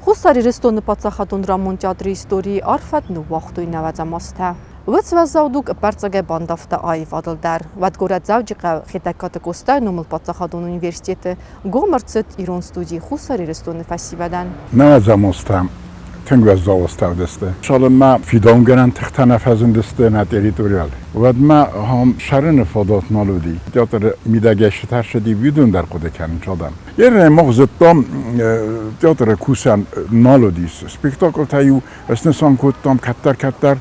Хуссар Ирыстоны паддзахадон драмон театры историйы арф фӕд ныууагътой нӕуӕдзӕм азтӕ. Уыцы уӕззау дуг ӕппӕрццагӕй бандӕвта аивадыл дӕр. Уӕд горӕт Дзӕуджыхъӕуы Хетӕгкаты Къостайы номыл паддзахадон университеты гом ӕрцыд ирон студи Хуссар Ирыстоны фӕсивӕдӕн. Нӕуӕдзӕм азтӕ тынг уӕззау ӕставдысты. Цалынмӕ фидауынгӕнӕн тыхтӕ нӕ фӕзындысты нӕ территорийыл, уӕдмӕ ахӕм сӕрыны фадат нал уыди. Театры мидӕгӕй цы тӕрсыди, уыдон дӕр хъуыды кӕнынц адӕм. Ерынӕй мах зыдтам, театры кусӕн нал уыдис. Спектаклтӕ-иу снысан кодтам кӕддӕр-кӕддӕр,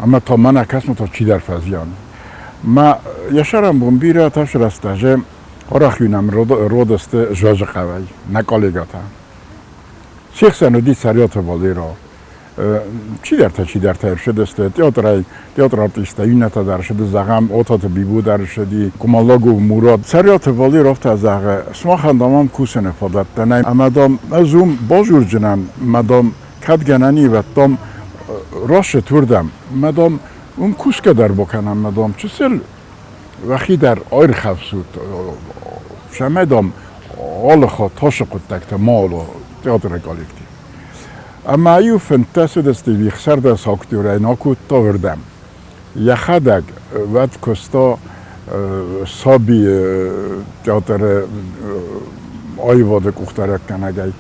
ӕмӕ та мӕнӕ кӕсма та чидӕр фӕзиан. Мӕ йӕ сӕрӕнбон бирӕ тас рӕстӕджы арӕх-иу нӕм родысты Зӕзыхъӕуӕй, нӕ коллегӕтӕ. Се хсӕн уыди Цӕриаты Валера, чидӕртӕ чидӕртӕ ӕрцыдысты театрӕй, театры артисттӕ иннӕтӕ дӕр ссыды, зӕгъӕм, Отаты Бибо дӕр ссыди, Кумалагов Мурат. Цӕриаты Валер афтӕ зӕгъы, сымахӕн, дам, ам кусыны фадӕттӕ нӕй, ӕмӕ, дам, ӕз уым базурджынӕн, мӕ, дам, кӕд гӕнӕн и, уӕд, дам, рассыт уырдӕм, мӕ, дам, уым кусгӕ дӕр бакӕнӕм, мӕ, дам, чысыл уӕхи дӕр аирхӕфсут, цӕмӕй, дам, алы хатт тасы хъуыддӕгтӕ ма уа театры коллектив. Ӕмӕ-иу 15 уыдысты ӕхсӕрдӕс актерӕй акодта уырдӕм. Йӕхӕдӕг уӕд куыста сабийы театры аивады къухдариуӕггӕнӕгӕй.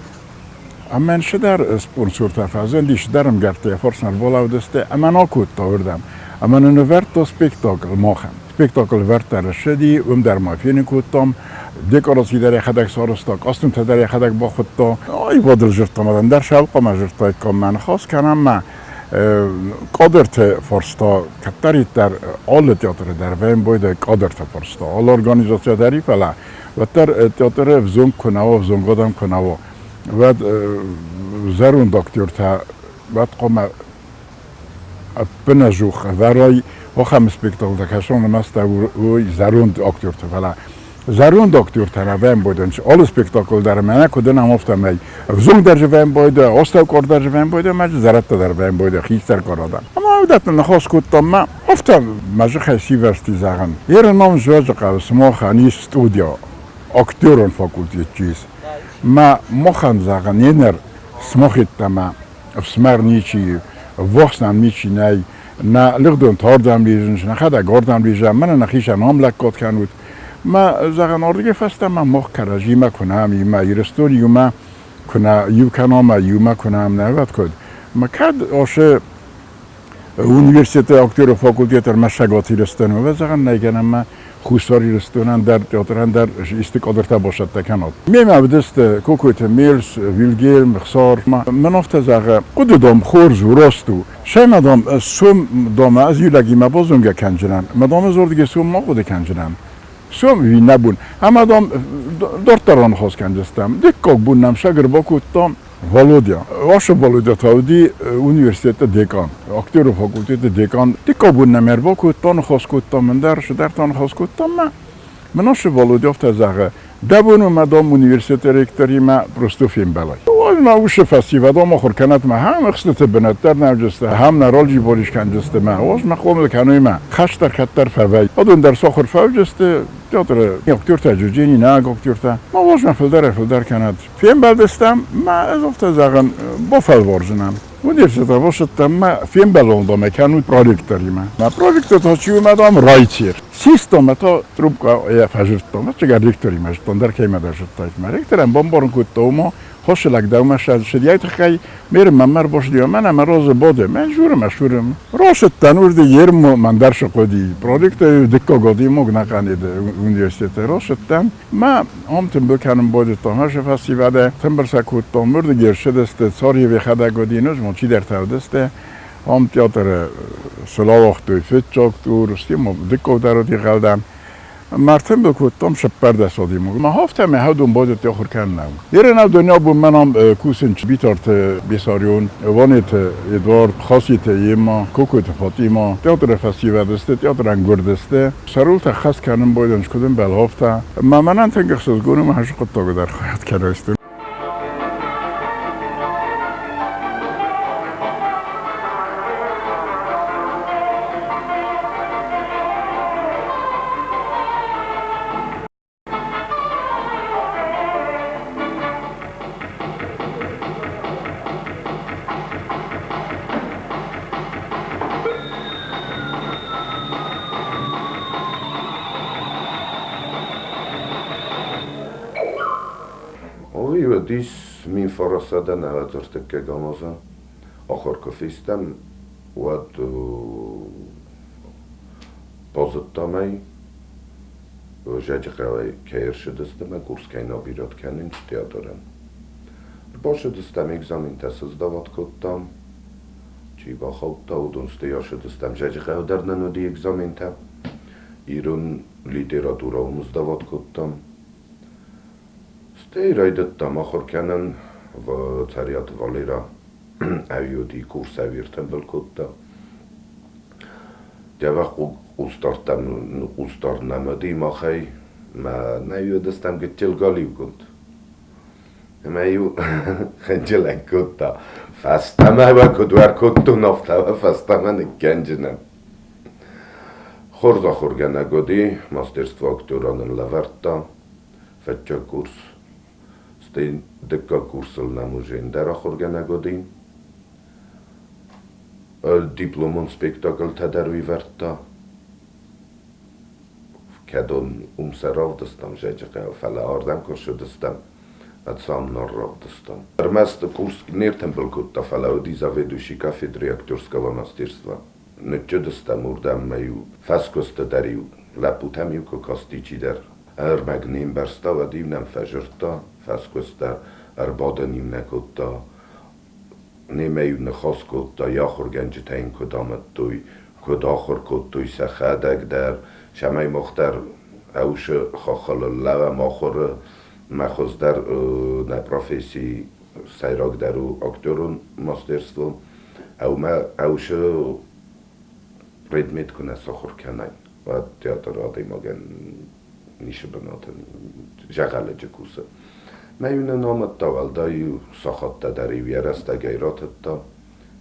Ӕмӕ йын цыдӕр спонсортӕ фӕзынди, цыдӕр ӕмгӕрттӕ йӕ фарсмӕ ӕрбалӕудысты ӕмӕ нал кодта уырдӕм. Ӕмӕ нын ӕвӕрдта спектакль махӕн. Спектакль ӕвӕрдта ссыди, уым дӕр ма фенын кодтам. Декораци дӕр йӕхӕдӕг сарӕзта, костюмтӕ дӕр йӕхӕдӕг бахуыдта. Аивадыл зыдтам, ӕндӕр сӕлхъомӕ зыдтаиккам мӕ ныхас кӕнӕм мӕ кадрты фарста кӕддӕриддӕр алы театры дӕр вӕййы кадрты фарста. Алы организаци дӕр и, фӕлӕ уӕддӕр театры ӕвзонг куы нӕ уа, ӕвзонг адӕм куы нӕ уа, уӕд зӕронд актертӕ уӕд хъуамӕ ӕппынӕдзух ӕвӕрой ахӕм спектаклтӕ кӕсон ӕмӕ уый зӕронд актертӕ, фӕлӕ зӕронд актертӕ рӕвӕмбойдӕн алы спектакль дӕр мӕнӕ куыд ӕнӕм афтӕмӕй ӕвзонг дӕр рӕвӕмбойдӕ, астӕуккар дӕр рӕвӕмбойдӕ, ӕмӕ зӕрӕдтӕ дӕр рӕвӕмбойдӕ, хистӕр кар адӕм. Ӕмӕ уыдӕттыл ныхас кодтам мӕ афтӕ мӕ дзыхӕй сивӕрзти зӕгъын. Еры ном Зуӕджыхъӕуы сымахӕн ис студио, актерон факультет чи ис. Мӕ махӕн зӕгъын, еныр сымах йеддӕмӕ ӕфсымӕр ничи, ввахс нӕм ничи нӕй, нӕ лыгъдон ардӕм лидзынц, нӕхӕдӕг ардӕм лидзӕм, мӕнӕ нӕхицӕн ам лӕггад кӕнут. Мӕ, зӕгъын, ардыгӕй фӕстӕмӕ мах кӕрӕдзимӕ куы нӕ иумӕ Ирыстон иумӕ куы нӕ иу кӕнӕм, иумӕ куы нӕ нӕ куыд. Мӕ кӕд асы университеты актеры факультет ӕрмӕст Цӕгат Ирыстоны, ӕвӕццӕгӕн нӕй гӕнӕн мӕ Хуссар Ирыстонӕн дӕр, театрӕн дӕр исты кадртӕ бацӕттӕ кӕнат. Мемӕ уыдысты Кокойты Мельс, Вильгельм, Хсар. Мӕн афтӕ зӕгъы, хъуыды, дам, хорз у, раст у. Сӕмӕ, дам, сом, дам, ӕз иу лӕгимӕ базонгӕ кӕнджынӕн. Мӕ, дам, ӕз уырдыгӕй сом ма хъуыды кӕнджынӕн. Сом ӕви нӕ бон. Ӕмӕ, дам, дарддӕр аныхас кӕндзыстӕм. Дыккаг бон нӕм сӕ бакодта Володя. Ашы Володя та уыди университеты декан, актеры факультеты декан. Дыккаг бон нӕм ӕрбакодта, ныхас кодтам ӕндӕр, цыдӕртӕ ныхас кодтам мӕ. Мын ашы Володя афтӕ зӕгъы, дӕ бон у мӕ, дам, университеты ректоримӕ просто фембӕлай. Уӕд мӕ уыцы фӕсивӕд ам ахуыр кӕнӕт мӕ ахӕм ӕхстыты бынӕттӕ ӕрнӕуджысты, ахӕм нӕ ролджи кӕнджысты мӕ, уӕз мӕ хъомыл кӕной мӕ, хӕстӕр кӕддӕр фӕвӕй. Адон дӕр сахуыр фӕуджысты, театры актертӕ Джуджени, наг актертӕ. Ма уӕз мӕ фылдӕрӕй-фылдӕр кӕнӕд. Фембӕлдыстӕм ма ӕз афтӕ зӕгъын, бафӕлвардзынӕн. Университеты бацыдтӕн мӕ фембӕлон домӕ кӕнут проректоримӕ. Мӕ проректор та чи у, мӕ дам, райтер. Систон мӕ та трубкӕ йӕ фӕзырдтон. Ӕцӕгӕр ректоримӕ зыдтон, дӕр кӕимӕдӕр зыдтаид. Мӕ ректорӕн бамбарын кодта, ома хосы лӕг дӕумӕ сӕдиайы тыххӕй ме рмӕ ӕрбацыди ӕмӕ нӕ мӕ разы бады. Мӕ журы мӕ суры. Рацыдтӕн уырдыг ермо мӕн дӕр сыхъуыди. Проректор дыккаг адӕймаг нӕхъӕн университеты рацыдтӕн. Мӕ ам тымбыл кӕнын байдыдтон хӕсы фӕсивӕдӕй, тымбыл сӕ кодтон, уырдыг ӕрцыдысты, Царьевы хӕдӕг уыди, ну, чидӕртӕ уыдысты. Ам театры сыл ауагътой фыццаг тур, стӕй ма дыккаг дӕр уыди гъӕлдӕн. Мӕ ӕртымбыл кодтам цыппӕрдӕс адӕймаг. Мӕ афтӕ мӕ хӕдон байдыдтой ахуыр кӕнынау. Ерын дунеабон мӕн ам кусынц Битарты Бесарион, Ванеты Эдуард, Хаситы Емма, Кокойты Фатима. Театры фӕсивӕд сты, театрӕн гуырд сты. Сӕрыл хӕс кӕнын байдӕн скуыдын бӕлгъӕвта. Мӕ мӕнӕн тынг ӕхсызгон у, мӕ хӕсы хъуыддагы дӕр хайад кӕнӕсты. Уыдис 1993 азы, ахуыр куы фестӕм, уӕд базыдтам ӕй, Зӕджыхъӕуӕй кӕй ӕрцыдысты ӕмӕ курс кӕй нал бирӕт кӕнынц театрӕн. Ӕрбацыдыстӕм, экзаментӕ сыздават кодтам. Чи бахаудта, уыдон стӕй ацыдыстӕм. Зӕджыхъӕуы дӕр нын уыди экзаментӕ. Ирон литературӕ уым сдават кодтам. Стӕй райдыдтам ахуыр кӕнын Цӕриаты Валерӕ ӕви курс ӕви ӕртымбыл кодта. Дзӕбӕх хъусдардтам, хъусдард нӕм уыди махӕй, мӕ нӕ уыдыстӕм гыццыл галиугонд. Ӕмӕ-иу хынджылӕг кодта, фӕстӕмӕ уӕ куыд ӕркодтон, афтӕ уӕ фӕстӕмӕ ныккӕнджынӕн. Хорз ахуыргӕнӕг уыди, мастерство актера нын лӕвӕрдта фыццаг курс. Стӕй дыккаг курсыл нӕм уже ӕндӕр ахуыргӕнӕг уыди. Дипломон спектаклтӕ дӕр уый вӕрдта. Кӕдон уым сӕ равдыстам Зӕджыхъӕуы, фӕлӕ ардӕм куы ссыдыстӕм, уӕд сӕ ам нал равдыстам. Ӕрмӕст курс не ртымбыл кодта, фӕлӕ уыди заведующий кафедры актерского мастерства. Ныццыдыстӕм уырдӕм ӕмӕ-иу фӕскуысты дӕр-иу лӕппутӕм-иу куы касти чидӕр, ӕрмӕг не мбӕрста, уӕд-иу нӕм фӕзырдта, фӕскуыст дӕр ӕрбадӕн-иу нӕ кодта, немӕ-иу ныхас кодта, йӕ ахуыргӕнджытӕ йын куыд амыдтой, куыд ахуыр кодтой сӕхӕдӕг дӕр, цӕмӕй мах дӕр ӕусы хаххыл лӕууӕм ахуыры, мӕ хуыздӕр нӕ професси сӕйрагдӕр у актерон мастерство, ӕмӕ ӕусы предмет куы нӕ сахуыр кӕнай, уӕд театр адӕймагӕн ницы бынаты зӕгъӕлӕджы кусы. Мӕ-иу нын амыдта уӕлдай-иу сахаттӕ дӕр-иу йӕ рӕстӕгӕй ратыдта,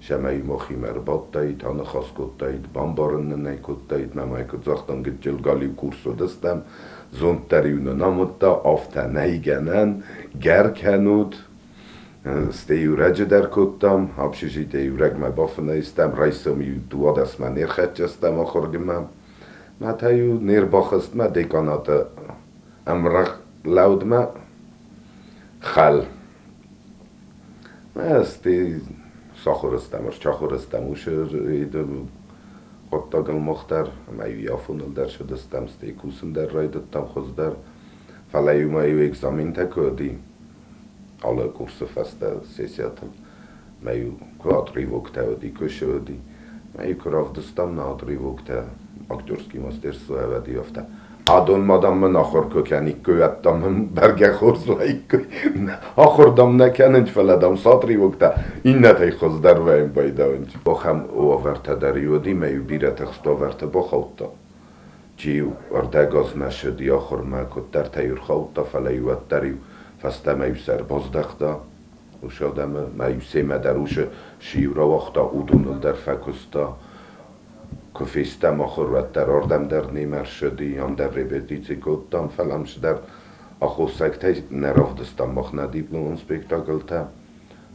цӕмӕй махимӕ ӕрбадтаид, аныхас кодтаид, бамбарын нын ӕй кодтаид, мӕ ма куыд загътам, гыццыл галиу курс уыдыстӕм, зонд дӕр-иу нын амыдта, афтӕ нӕй гӕнӕн, гӕр кӕнут. Стӕй-иу раджы дӕр кодтам, общежитие-иу рӕгмӕ бафынӕй стӕм, райсом-иу дыууадӕсмӕ не рхӕццӕ стӕм ахуыргӕмӕ. Мӕ та-иу не рбахызтмӕ деканаты ӕмрӕгъ лӕудмӕ хӕл. Стӕй сахуыр стӕм, ӕрчахуыр стӕм уыцы хъуыддагыл мах дӕр, ӕмӕ-иу афоныл дӕр цыдыстӕм, стӕй кусын дӕр райдыдтам хуыздӕр. Фӕлӕ-иу мӕ-иу экзаментӕ куы уыди, алы курсы фӕстӕ сессиятыл, мӕ-иу куы отрывоктӕ уыди, куы цы уыди, мӕ-иу куы равдыстам нӕ отрывоктӕ, актерский мастерство ӕвӕди афтӕ. Адон ма, дам, мын ахуыр куы кӕниккой, уӕд, дам, мын бӕргӕ хорз уаиккой. Ахуыр, дам, нӕ кӕнынц, фӕлӕ, дам, цы отрывоктӕ иннӕтӕй хуыздӕр вӕййын байдауынц. Ахӕм уавӕртӕ дӕр-иу уыди, мӕ-иу бирӕ тыхст уавӕрты бахаудта. Чи-иу ӕрдӕгаз нӕ ссыди ахуырмӕ, куыддӕртӕ-иу ӕрхаудта, фӕлӕ-иу уӕддӕр-иу фӕстӕмӕ-иу сӕ ӕрбаздӕхта уыцы адӕмы, мӕ-иу семӕ дӕр уыцы цы-иу рауагъта, уыдоныл дӕр фӕкуыста. Куы фестӕм ахуыр, уӕддӕр ардӕм дӕр немӕ ссыди, ам дӕр репетици кодтам, фӕлӕ ам цыдӕр аххосӕгтӕй нӕ равдыстам мах нӕ дипломон спектаклтӕ.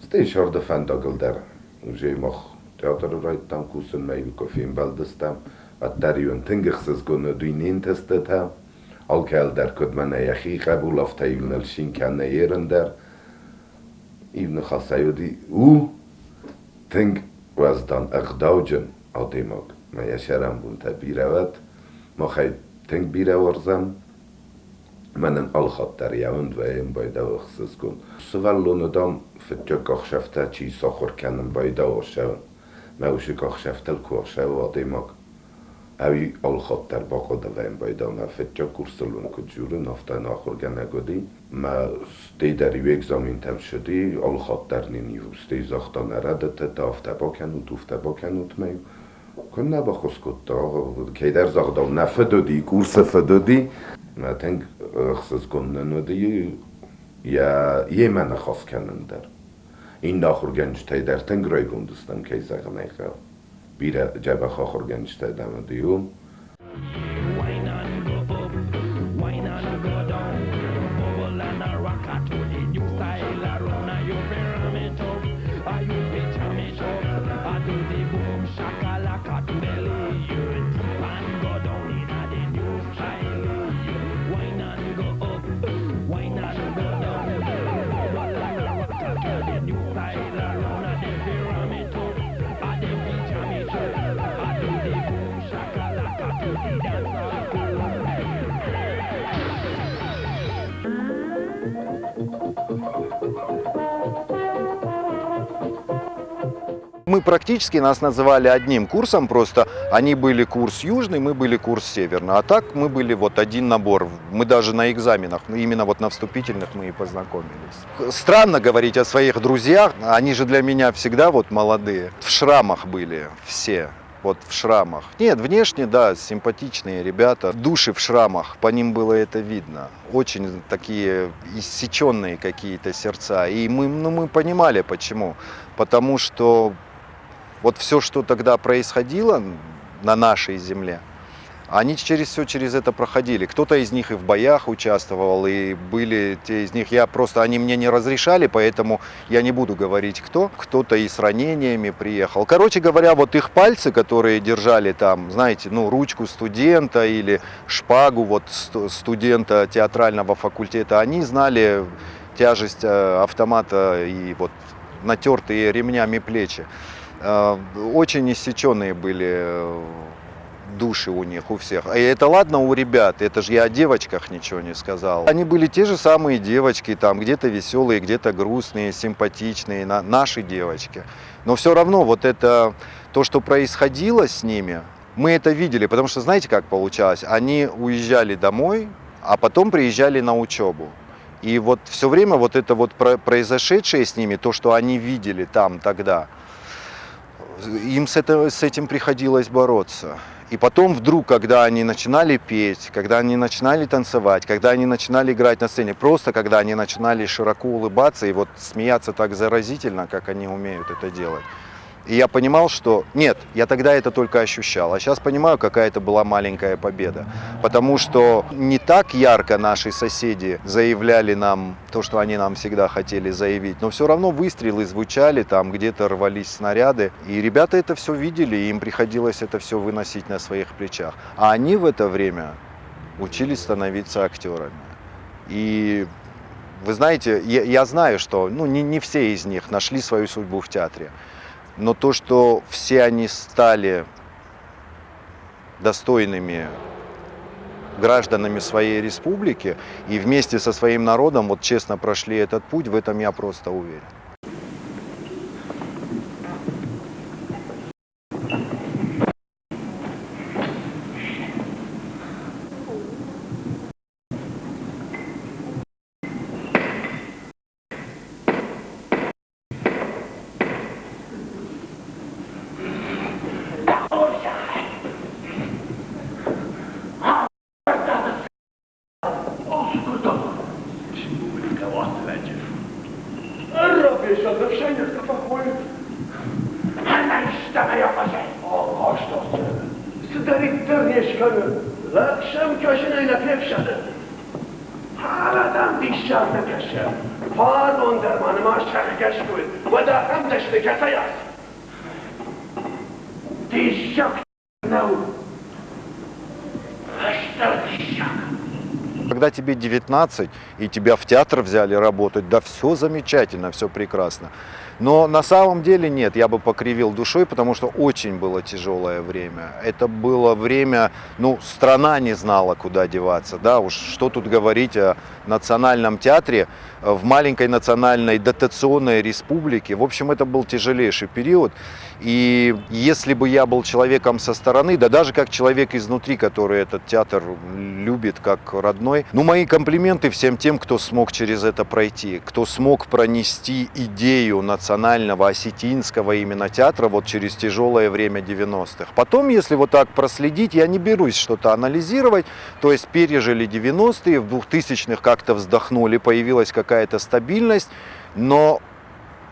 Стӕй сӕрды фӕндагыл дӕр уже мах театры райдыдтам кусынмӕ, куы фембӕлдыстӕм, уӕддӕр-иу ын тынг ӕхсызгон уыд уый не нтыстытӕ. Алкӕуыл дӕр куыд мӕнӕ йӕхи хъӕбул, афтӕ-иу ныл цин кӕны ерын дӕр. Иу ныхасӕй уыди у тынг уӕздан, ӕгъдауджын адӕймаг. Мӕ йӕ сӕрӕнбонтӕ бирӕ уӕд, мах ӕй тынг бирӕ уарзӕм. Мӕнӕн алхатт дӕр йӕ уынд вӕййы байдауы ӕхсызгон. Сывӕллоны, дам, фыццаг ӕхсӕвтӕ чи сахуыр кӕнын байдауы ссӕуын. Мӕ усы ӕхсӕвтыл куы ӕхсӕвы адӕймаг, ӕви алхатт дӕр бахъуыды вӕййын байдауы. Мӕ фыццаг курсыл уын куыд дзурын, афтӕ нӕ ахуыргӕнӕг уыди. Мӕ стӕй дӕр-иу экзаментӕм ссыди, алхатт дӕр нын-иу стӕй загъта, нӕ рӕдыдтытӕ афтӕ бакӕнут, уфтӕ бакӕнут мӕ-иу Куыннӕ баххуыс кодта, кӕйдӕр загъдау, нӕ фыд уыди, курсы фыд уыди. Мӕ тынг ӕхсызгон нын уыди йӕ йемӕ ныхас кӕнын дӕр. Иннӕ ахуыргӕнджытӕй дӕр тынг райгонд стӕм, кӕй зӕгъын ӕй хъӕуы. Бирӕ дзӕбӕх ахуыргӕнджытӕ дӕм уыди уым. Мы практически нас называли одним курсом, просто они были курс южный, мы были курс северный. А так мы были вот один набор. Мы даже на экзаменах, ну, именно вот на вступительных мы и познакомились. Странно говорить о своих друзьях, они же для меня всегда вот молодые. В шрамах были все вот в шрамах. Нет, внешне, да, симпатичные ребята. Души в шрамах, по ним было это видно. Очень такие иссеченные какие-то сердца. И мы, ну, мы понимали, почему. Потому что вот все, что тогда происходило на нашей земле, они через все через это проходили. Кто-то из них и в боях участвовал, и были те из них. Я просто, они мне не разрешали, поэтому я не буду говорить кто. Кто-то и с ранениями приехал. Короче говоря, вот их пальцы, которые держали там, знаете, ну, ручку студента или шпагу вот студента театрального факультета, они знали тяжесть автомата и вот натертые ремнями плечи. Очень иссеченные были души у них, у всех. И это ладно у ребят, это же я о девочках ничего не сказал. Они были те же самые девочки, там где-то веселые, где-то грустные, симпатичные, наши девочки. Но все равно вот это, то, что происходило с ними, мы это видели, потому что знаете, как получалось? Они уезжали домой, а потом приезжали на учебу. И вот все время вот это вот произошедшее с ними, то, что они видели там тогда, им с этим приходилось бороться. И потом вдруг, когда они начинали петь, когда они начинали танцевать, когда они начинали играть на сцене, просто когда они начинали широко улыбаться и вот смеяться так заразительно, как они умеют это делать. И я понимал, что нет, я тогда это только ощущал, а сейчас понимаю, какая это была маленькая победа. Потому что не так ярко наши соседи заявляли нам то, что они нам всегда хотели заявить, но все равно выстрелы звучали, там где-то рвались снаряды. И ребята это все видели, и им приходилось это все выносить на своих плечах. А они в это время учились становиться актерами. И вы знаете, я знаю, что ну, не все из них нашли свою судьбу в театре. Но то, что все они стали достойными гражданами своей республики и вместе со своим народом вот честно прошли этот путь, в этом я просто уверен. Когда тебе 19 и тебя в театр взяли работать, да все замечательно, все прекрасно. Но на самом деле нет, я бы покривил душой, потому что очень было тяжелое время. Это было время, ну, страна не знала, куда деваться, да, уж что тут говорить о национальном театре в маленькой национальной дотационной республике. В общем, это был тяжелейший период. И если бы я был человеком со стороны, да даже как человек изнутри, который этот театр любит как родной, ну, мои комплименты всем тем, кто смог через это пройти, кто смог пронести идею национального осетинского именно театра вот через тяжелое время 90-х. Потом, если вот так проследить, я не берусь что-то анализировать, то есть пережили 90-е, в 2000-х как-то вздохнули, появилась какая-то стабильность, но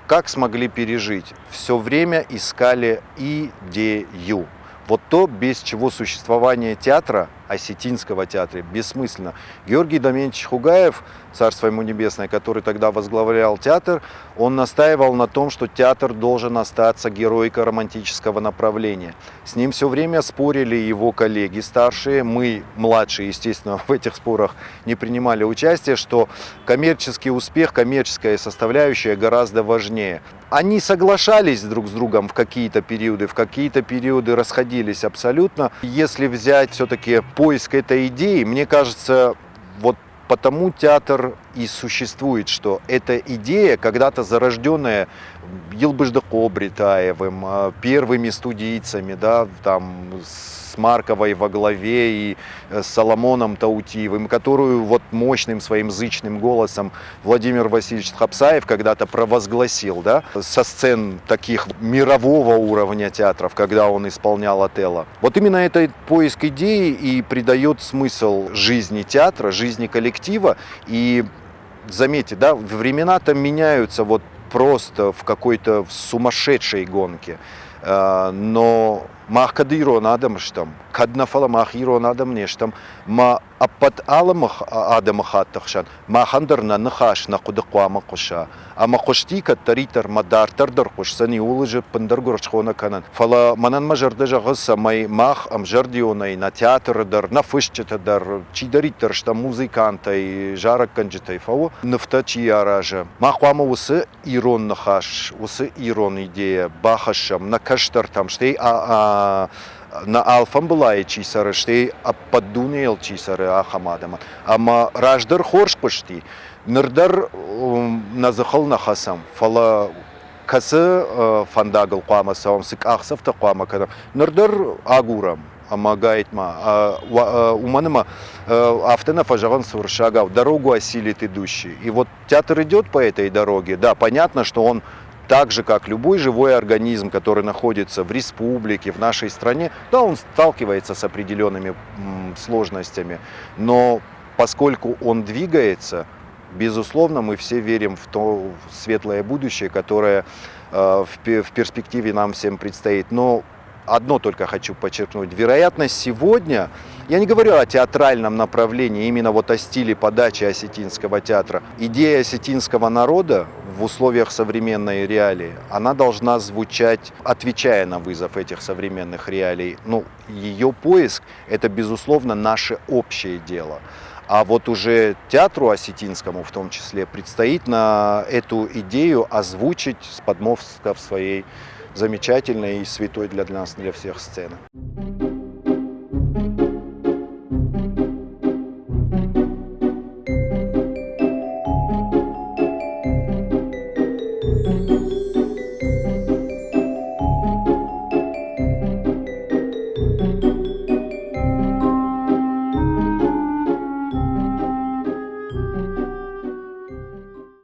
как смогли пережить? Все время искали идею. Вот то, без чего существование театра, осетинского театра, бессмысленно. Георгий Доменович Хугаев, царство ему небесное, который тогда возглавлял театр, он настаивал на том, что театр должен остаться героико-романтического направления. С ним все время спорили его коллеги старшие, мы, младшие, естественно, в этих спорах не принимали участие, что коммерческий успех, коммерческая составляющая гораздо важнее. Они соглашались друг с другом в какие-то периоды расходились абсолютно. Если взять все-таки поиск этой идеи, мне кажется, вот Потому театр и существует, что эта идея, когда-то зарожденная Елбыздыкъо Бритаевым, первыми студийцами, да, там, с Марковой во главе и с Соломоном Таутиевым, которую вот мощным своим зычным голосом Владимир Васильевич Хапсаев когда-то провозгласил, да, со сцен таких мирового уровня театров, когда он исполнял Отелло. Вот именно этот поиск идеи и придает смысл жизни театра, жизни коллектива. И заметьте, да, времена-то меняются вот просто в какой-то сумасшедшей гонке. Но мах кӕд ирон адӕм стӕм, кӕд нӕ, фӕлӕ мах ирон адӕм не стӕм, ма ӕппӕт алы адӕмыхатты хсӕн махӕн дӕр нӕ ныхас, нӕ хъуыды хъуамӕ хъуыса. Ӕмӕ хъуысти кӕддӕриддӕр, мӕ дарддӕр дӕр хъуысдзӕни, ууыл ӕз ӕппындӕр гуырысхо нӕ кӕнын. Фӕлӕ мӕнӕн мӕ зӕрдӕ зӕгъы, цӕмӕй мах ӕмзӕрдионӕй нӕ театры дӕр, нӕ фысджытӕ дӕр, чидӕриддӕр стӕм музыкантӕй, зарӕггӕнджытӕй фӕуы, нывтӕ чи аразы, мах хъуамӕ уыцы ирон ныхас, уыцы ирон идея бахӕссӕм нӕ кӕстӕртӕм, стӕй нӕ алфамбылайы чи цӕры, стӕй ӕппӕт дунейыл чи цӕры, ахӕм адӕмӕн. Ӕмӕ раздӕр хорз хъуысти, ныр дӕр нӕ дзыхыл нӕ хӕцӕм, фӕлӕ кӕцы фӕндагыл хъуамӕ цӕуӕм, цы къахдзӕфтӕ хъуамӕ кӕнӕм, ныр дӕр агурӕм ӕмӕ ӕгайтма, уымӕн ӕмӕ афтӕ нӕ фӕзӕгъынц уырыссагау, дорогу осилит идущий. И вот театр идет по этой дороге, да, понятно, что он так же, как любой живой организм, который находится в республике, в нашей стране, да, он сталкивается с определенными сложностями, но поскольку он двигается, безусловно, мы все верим в то светлое будущее, которое в перспективе нам всем предстоит. Но одно только хочу подчеркнуть. Вероятно, сегодня, я не говорю о театральном направлении, именно вот о стиле подачи осетинского театра. Идея осетинского народа в условиях современной реалии, она должна звучать, отвечая на вызов этих современных реалий. Ну, ее поиск – это, безусловно, наше общее дело. А вот уже театру осетинскому в том числе предстоит на эту идею озвучить с подмостков своей замечательной и святой для нас, для всех сцены.